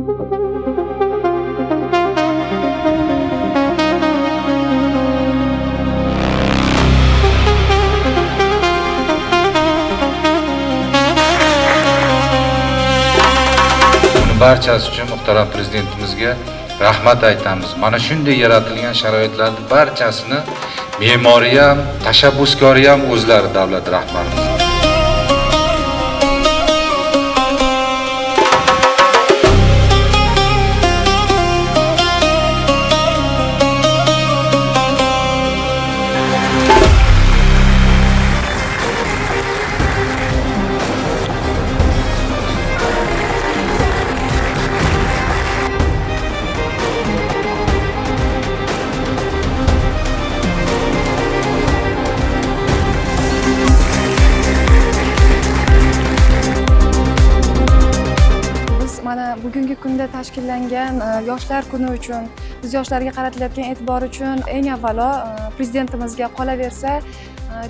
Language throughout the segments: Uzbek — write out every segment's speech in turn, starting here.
Buni barchasi uchun muhtaram prezidentimizga rahmat aytamiz. Mana shunday yaratilgan sharoitlarni barchasini me'mori ham, tashabbuskori ham o'zlari, davlat rahbarimiz. Biz mana bugungi kunda tashkillangan Yoshlar kuni uchun, biz yoshlarga qaratilayotgan e'tibor uchun eng avvalo prezidentimizga, qolaversa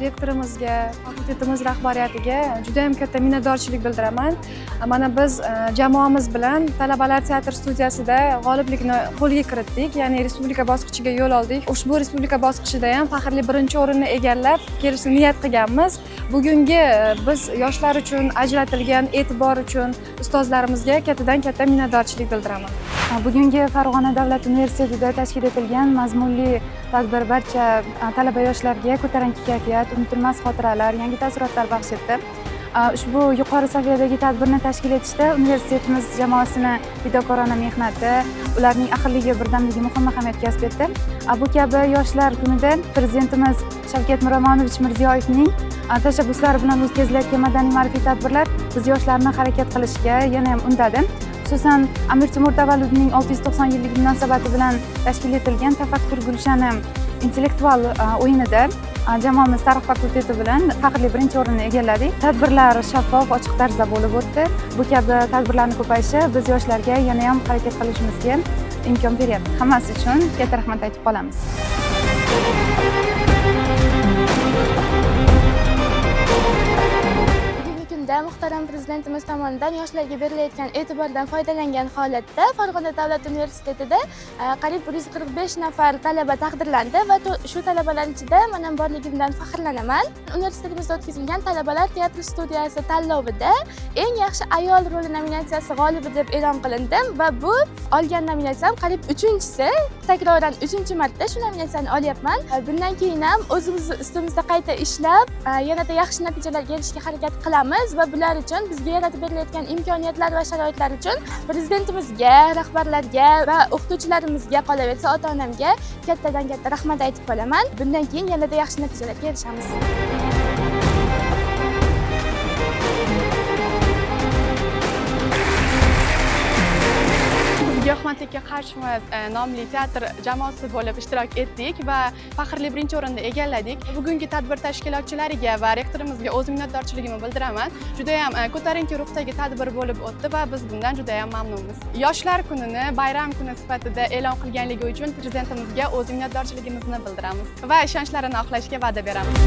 rektorimizga, fakultetimiz rahbariyatiga juda ham katta minnatdorchilik bildiraman. Mana biz jamoamiz bilan talabalar teatr studiyasida g'oliblikni qo'lga kiritdik, ya'ni respublika bosqichiga yo'l oldik. Ushbu respublika bosqichida ham faxrli birinchi o'rinni egallab kelishni niyat qilganmiz. Bugungi biz yoshlar uchun ajratilgan e'tibor uchun ustozlarimizga kattadan katta minnatdorchilik bildiraman. Bugungi Farg'ona davlat universitetida tashkil etilgan mazmunli tadbir barcha talaba yoshlarga ko'tarinki kayfiyat, unutilmas xotiralar, yangi taassurotlar baxsh etdi. Ushbu yuqori saviyadagi tadbirni tashkil etishda universitetimiz jamoasini fidokorona mehnati, ularning ahilligi, birdamligi muhim ahamiyat kasb etdi. Bu kabi Yoshlar kunida prezidentimiz Shavkat Miromonovich Mirziyoyevning tashabbuslari bilan o'tkazilayotgan madaniy ma'rifiy tadbirlar biz yoshlarni harakat qilishga yana ham undadi. Xususan, Amir Temur tavalludining 690 yilligi munosabati bilan tashkil etilgan Tafakkur gulshani intellektual o'yinida jamoamiz tarix fakulteti bilan faxrli birinchi o'rinni egalladik. Tadbirlar shaffof, ochiq tarzda bo'lib o'tdi. Bu kabi tadbirlarni ko'payishi biz yoshlarga yana ham harakat qilishimizga imkon beryapti. Hammasi uchun katta rahmat aytib qolamiz. Bugungi kunda muhtaram prezidentimiz tomonidan yoshlarga berilayotgan e'tibordan foydalangan holatda Farg'ona davlat universitetida qariyb 145 nafar talaba taqdirlandi va shu talabalar ichida men ham borligimdan faxrlanaman. Universitetimizda o'tkazilgan talabalar teatr studiyasi tanlovida eng yaxshi ayol roli nominatsiyasi g'olibi deb e'lon qilindim va bu olgan nominatsiyam qariyb 3-chisi, takroran 3-marta shu nominatsiyani olyapman. Bundan keyin ham o'zimiz ustimizda qayta ishlab, yanada yaxshi natijalarga erishishga harakat qilamiz va bular uchun bizga yaratib berilayotgan imkoniyatlar va sharoitlar uchun prezidentimizga, rahbarlarga va o'qituvchilarimizga, qolaversa ota-onamga kattadan katta rahmat aytib qolaman. Bundan keyin yanada yaxshi natijalarga erishamiz. Giyohvandlikka qarshimiz nomli teatr jamoasi bo'lib ishtirok etdik va faxrli birinchi o'rinni egalladik. Bugungi tadbir tashkilotchilariga va rektorimizga o'z minnatdorchiligimni bildiraman. Juda ham ko'tarinki ruhdagi tadbir bo'lib o'tdi va biz bundan juda ham mamnunmiz. Yoshlar kunini bayram kuni sifatida e'lon qilganligi uchun prezidentimizga o'z minnatdorchiligimizni bildiramiz va ishonchlarini oqlashga va'da beramiz.